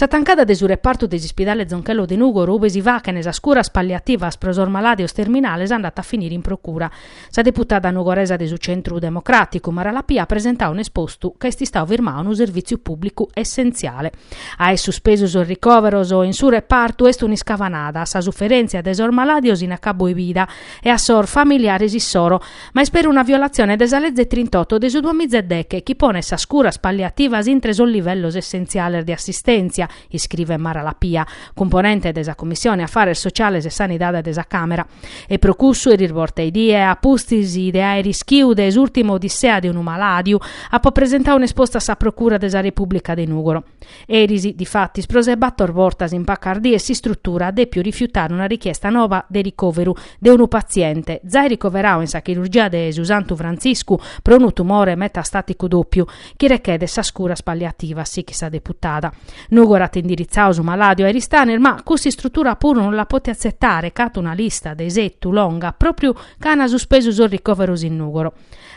Sa tancada de su repartu de s'ispidale Zonchello de Nùgoro ube si fachene sas curas palliativas pro sos malàdios terminales andat a finire in procura. Sa deputada nugoresa de su Centru Democràticu, Mara Lapia, at presentadu un'espostu ca est istadu firmadu unu servìtziu pùblicu essentziale. A aer suspesu sos ricòveros in su repartu est un'iscavanada a sa suferèntzia de sos malàdios in acabu 'e vida e a sos familiares issoro, ma est peri una violatzione de sa leze trintoto de su duamiza e deche chi ponet sas curas palliativas intre sos livellos essentziales de assistèntzia, iscrivet Mara Lapia, cumponente de sa Commissione Afares Sociales e Sanidade de sa Càmera. E pro cussu eris borta 'e die, a pustis de aer ischiu de s'ùrtima odissea de unu malàdiu, apo presentadu un'esposta a sa Procura de sa Repùblica de Nùgoro. Eris, difatis, pro sa 'e bator bortas in pacas dies s'istrutura at dèpiu rifiutare una richiesta noba de ricòveru de unu patziente zai ricoveradu in sa chirurgia de su Santu Frantziscu pro unu tumore metastàticu dòpiu chi rechedet sas curas palliativas, sichit sa deputada. Nùgoro at indiritzadu su malàdiu a Aristanis, ma cussa istrutura puru non l'at pòtiu atzetare ca at una lista de isetu longa pròpriu ca an suspesu sos ricòveros in Nùgoro.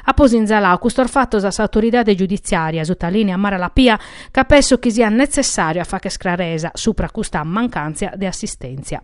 Apo sinzaladu custos fatos a s'autoridade giuditziària, sutalìniat Mara Lapia, ca penso chi siat netzessàriu a fagher craresa supra custa mancàntzia de assistèntzia.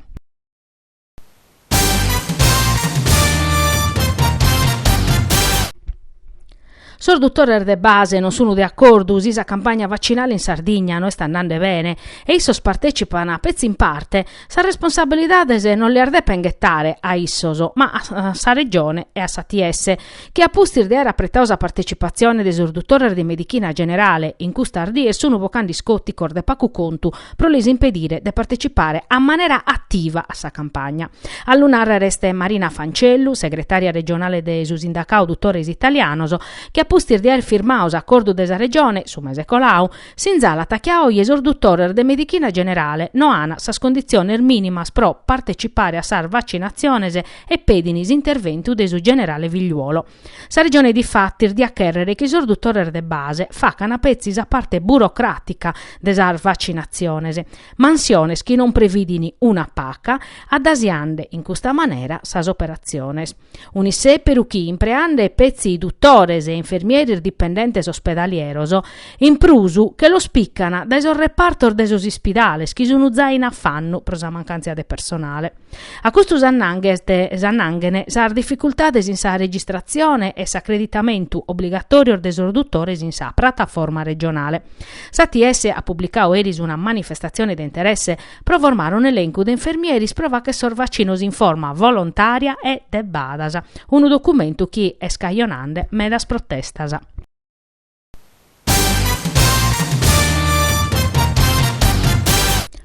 Sos dutores de base non sun de acordu si sa campagna vacinale in Sardigna no est andende bene e issos partècipan petzi in parte, sas responsabilidades non las depen ghetare a issos, ma a sa Regione e a s'ATS, chi a pustis de aer apretadu sa partecipatzione de sos dutores de medichina generale in custas dies sun bocande iscòticos de pacu contu pro lis impedire de partecipare a manera ativa a sa campagna. A lu nàrrere est Marina Fancellu, segretària regionale de su Sindacadu Dutores Italianos, chi a pustis de aer firmadu s'acordu de sa Regione, su mese coladu, sinzalat chi a oje sos dutores de medichina generale no an sas conditziones mìnimas pro partecipare a sas vacinatziones e pedin s'interventu de su generale Figliuolo. Sa Regione difatis diat chèrrere chi sos dutores de base facan petzi sa parte burocràtica de sas vacinatziones, mansiones chi non previdin una paca, addasiande in custa manera sas operatziones. Un'issèperu chi, impreande petzi dutores e infermieris dipendentes ospedalieros, in prus che los pican dae sos repartos de sos ispidales chi sun zai in afannu pro sa mancàntzia de personale. A custu s'annanghene sas dificultades in sa registratzione e s'acreditamentu obligatòrios de sos dutores in sa prataforma regionale. S'ATS at publicadu eris una manifestatzione de interesse pro formare un'elencu de infermieris pro fagher sos vacinos in forma volontària e de badas, unu documentu chi est cajonande medas protestas.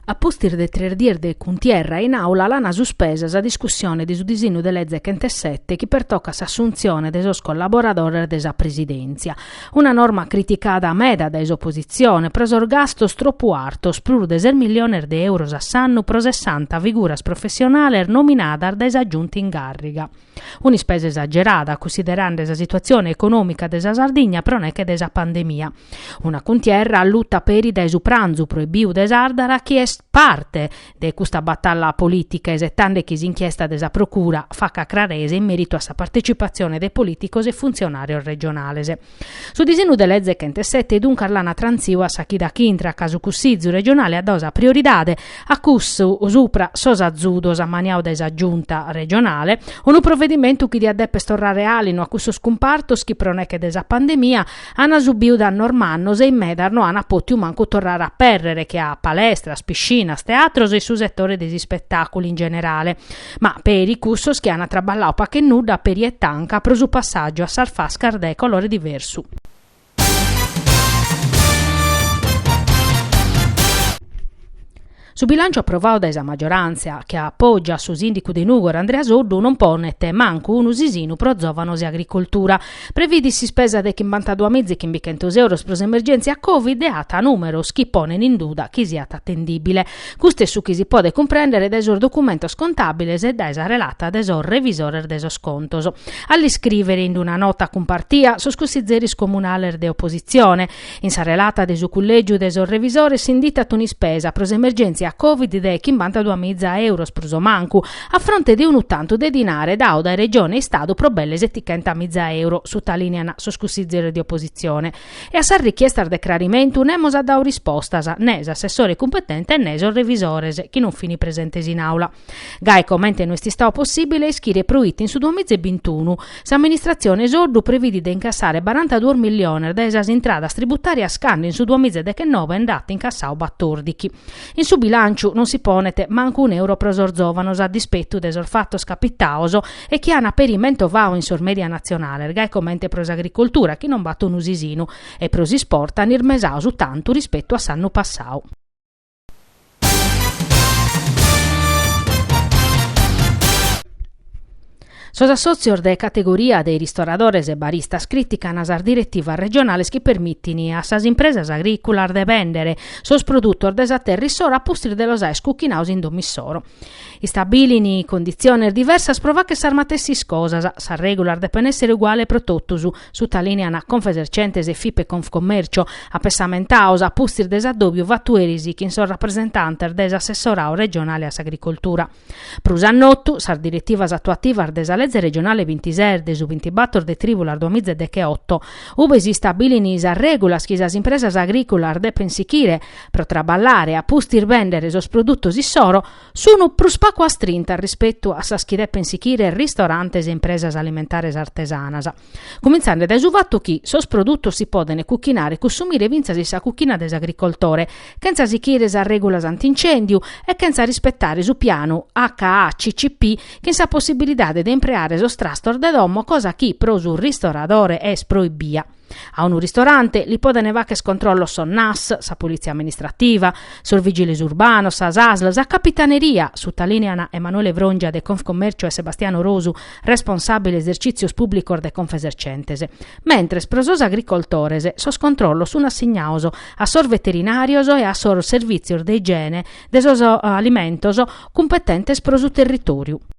A pustis de tres dies de cuntierra in àula l'ana suspesa sa discussione de su disinnu de leze chentesete chi pertocat s'assuntzione de sos collaboradores de sa presidèntzia. Una norma criticada meda dae s'opositzione pro sos gastos tropu artos, prus de ses milliones de euros a s'annu pro sessanta figuras professionales nominadas dae sa Giunta in càrriga. Un'ispesa esagerada, cunsiderende sa situatzione econòmica de sa Sardigna pro neche de sa pandemia. Una cuntierra alluta peri dae su pranzu proibiu de Sàrdara chi est parte de custa batalla polìtica isetande chi s'inchiesta de sa Procura facat craresa in mèritu a sa partecipatzione de polìticos e funtzionàrios regionales. Su disinnu de leze chentesete duncas l'ana trantziu a sa chida ch'intrat ca su Cussizu regionale at dadu sa prioridade a cussu supra sos azudos ammaniados dae sa Giunta regionale, unu provedimentu chi diat deper torrare àlinu a cussos cumpartos chi pro neche de sa pandemia ana subiu dannos mannos e in medas no ana pòtiu mancu torrare a apèrrere che a palestras, piscinas, teatros e su setore de s'ispetàculu in generale. Ma peri cussos chi an traballadu pacu e nudda peri e tanca pro su passàgiu a sas fascas de colore diversu. Su bilànciu aprovadu dae sa magioràntzia, chi apògiat su sìndicu de Nùgoro Andrea Soddu, non ponet mancu unu sisinu pro zòvanos e agricoltura. Previdit s'ispesa de chimbantaduamiza e chimbichentos euros pro s'emergèntzia Covid e at nùmeros chi ponen in duda chi siat atendìbile. Custu est su chi si podet cumprèndere dae sos documentos contàbiles e dae sa relata de sos revisores de sos contos. A l'iscrìvere in una nota cumpartia sos cussizeris comunales de opositzione. In sa relata de su cullègiu de sos revisores s'inditat un'ispesa pro s'emergèntzia. assistèntzia Covid de chimbantaduamiza euros prus o mancu, a fronte de unu tantu de dinare dadu dae Regione e Istadu pro belle setichentamiza euro, sutalìnian sos cussizeris de opositzione. E a sas richiestas de crarimentu nemos at dadu rispostas, ne s'assessore cumpetente ne sos revisores, chi non fin presentes in àula. Gai comente no est istadu possìbile ischire proite in su duamiza e bintunu s'amministratzione Soddu previdit de incassare barantaduos milliones dae sas intradas tributàrias cando in su duamiza e dechenoe nd'at incassadu batòrdichi. In su bilànciu non si ponet mancu un'euro pro sos zòvanos a dispetu de sos fatos capitados e chi an peri mentovadu in sos mèdia natzionales, gai comente pro s'agricoltura chi non b'at unu sisinu e pro s'isport an ismesadu su tantu rispetu a s'annu passadu. Sos assòtzios de categoria de ristoradores e baristas crìtican sas diretivas regionales chi permitin a sas impresas agrìculas de bèndere sos produtos de sa terra issoro a pustis de los aer cuchinados in domo issoro. Istabilin conditziones diversas pro fagher sas matessis cosas, sas règulas depen èssere uguales pro totus, sutalìnian Confesercentes e Fipe Confcommercio, apessamentados a pustis de s'addòbiu fatu eris chin sos rapresentantes de s'assessoradu regionale a s'agricoltura. Prus a notu, sas diretivas atuativas de sa leze regionale bintises de su bintibator de trìbulas duamiza e decheoto, ube si istabilin sas règulas chi sas impresas agrìculas depen sichire pro traballare e a pustis bèndere sos produtos issoro, Sunu prus pacu astrintas rispetu a sas chi depen sichire ristorantes e impresas alimentares artesanas, cumintzande dae su fatu chi sos produtos si poden cuchinare e cussumire fintzas in sa cuchina de s'agricoltore, chentza sichire sas règulas antincendiu e chentza rispetare su pianu HACCP chin sa possibilidade de impreare sos trastos de domo cosa chi pro su ristoradore est proibia. A unu ristorante li poden fagher controllos sos NAS, sa Politzia Amministrativa, sos Vigiles Urbanos, sas ASL, sa Capitaneria, sutalìnean Emanuele Frongia de Confcommercio e Sebastiano Rosu, responsàbile esercìtzios pùblicos de Confesercentes. Mentres pro sos agricoltores sos controllos sun assignados a sos veterinàrios e a sos servìtzios de igiene de sos alimentos cumpetentes pro su territòriu.